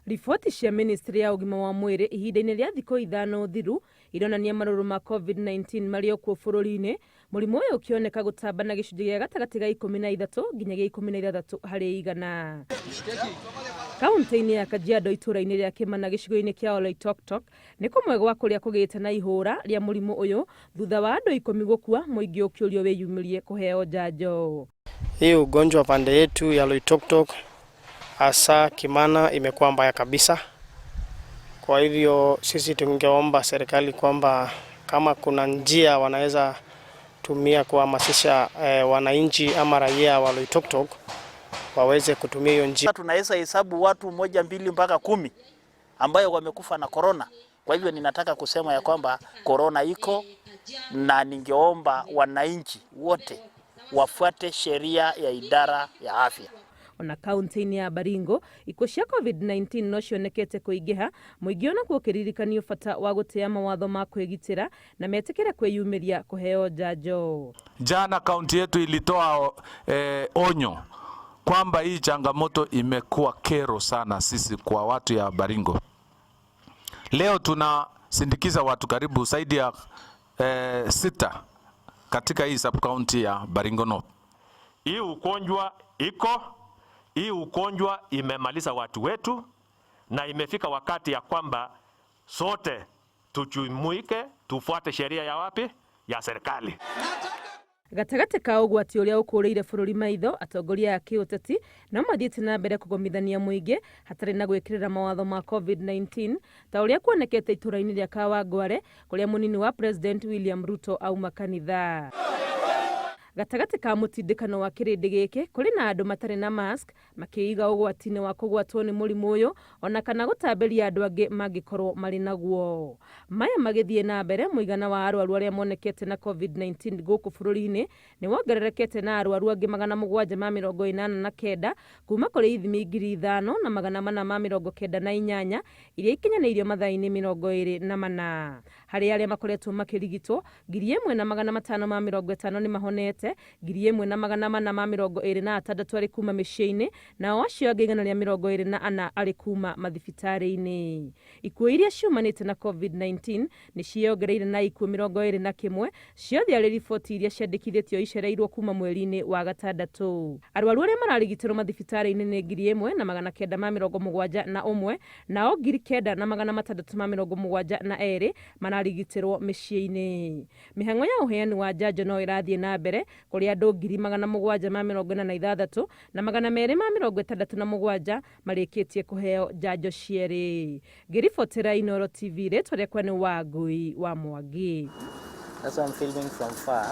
Riboti cia ministry ya ũgima wa mwĩrĩ ihinda-inĩ rĩa thikũ 5 thiru ironania marũrũ ma COVID-19 marĩ o kuo bũrũri-inĩ, mũrimũ ũyũ ũkĩoneka gũtamba na gĩcunjĩ gĩa gatagatĩ ga 13 nginya gĩa 16 harĩ igana. Kaunti-inĩ ya Kajiado itũũra-inĩ rĩa Kĩmana gĩcigo-inĩ kĩa Oloitoktok nĩ kũmwe gwa kũrĩa kũgĩte na ihũra rĩa mũrimũ ũyũ thutha wa andũ 10 gũkua, mũingĩ ũkĩũrio wĩyumĩrie kũheo njanjo. Hii ugonjwa pande yetu ya Loitoktok hasa Kimana imekuwa mbaya kabisa. Kwa hivyo sisi tungeomba serikali kwamba kama kuna njia wanaweza tumia kuhamasisha wananchi ama raia wa Loitoktok waweze kutumia hiyo njia. Tunaweza hesabu watu 1, 2 mpaka 10 ambayo wamekufa na corona. Kwa hivyo ninataka kusema ya kwamba corona iko, na ningeomba wananchi wote wafuate sheria ya idara ya afya. Ona kaunti-inĩ ya Baringo ikuũ cia COVID-19 no cionekete kũingĩha, mũingĩ onaguo ũkĩririkanio bata wa gũtĩa mawatho ma kwĩgitĩra na metĩkĩre kwĩyumĩria kũheo njanjo. Jana kaunti yetu ilitoa onyo kwamba hii changamoto imekuwa kero sana sisi kwa watu ya Baringo. Leo tunasindikiza watu karibu zaidi ya 6 katika hii sub county ya Baringo North. Hii ugonjwa iko, hii ugonjwa imemaliza watu wetu, na imefika wakati ya kwamba sote tujumuike, tufuate sheria ya wapi? Ya serikali. Gatagatĩ ka ũgwati ũrĩa ũkũrĩire bũrũri maitho, atongoria a kĩũteti no mathiĩte na mbere kũgomithania mũingĩ hatarĩ na gwĩkĩrĩra mawatho ma COVID-19 ta ũrĩa kuonekete itũũra-inĩ rĩa Kawangware kũrĩa mũnini wa President William Ruto auma kanitha. Gatagatĩ ka mũtindĩkano wa kĩrĩndĩ gĩkĩ kũrĩ na andũ matarĩ na mask makĩiga ũgwati-inĩ wa kũgwatwo nĩ mũrimũ ũyũ ona kana gũtambĩria andũ angĩ mangĩkorwo marĩ naguo. Maya magĩthiĩ na mbere, mũigana wa arwaru arĩa monekete na COVID-19 gũkũ bũrũri-inĩ nĩ wongererekete na arwaru angĩ 789 kuma kũrĩ ithimi 5498 iria ikinyanĩirio mathaa-inĩ 24. Harĩ arĩa makoretwo makĩrigitwo, 1550 nĩ mahonete, 1426 arĩ kuma mĩciĩ-inĩ, nao acio angĩ 124 arĩ kuma mathibitarĩ-inĩ. Ikuũ iria ciumanĩte na COVID-19 nĩ ciĩyongereire na ikuũ 21, ciothe arĩ riboti iria ciandĩkithĩtio icereirwo kuma mweri-inĩ wa gatandatũ. Arwaru arĩa mararigitĩrwo mathibitarĩ-inĩ nĩ 1971, nao 9672 mararigitĩrwo mĩciĩ-inĩ. Mĩhang'o ya ũheani wa njanjo no ĩrathiĩ na mbere kũrĩ andũ 746,267 marĩkĩtie kũheo njanjo cierĩ. Ngĩribotera Inooro TV, rĩtwa rĩakwa nĩ Wangui wa Mwangi. That's why I'm filming from far.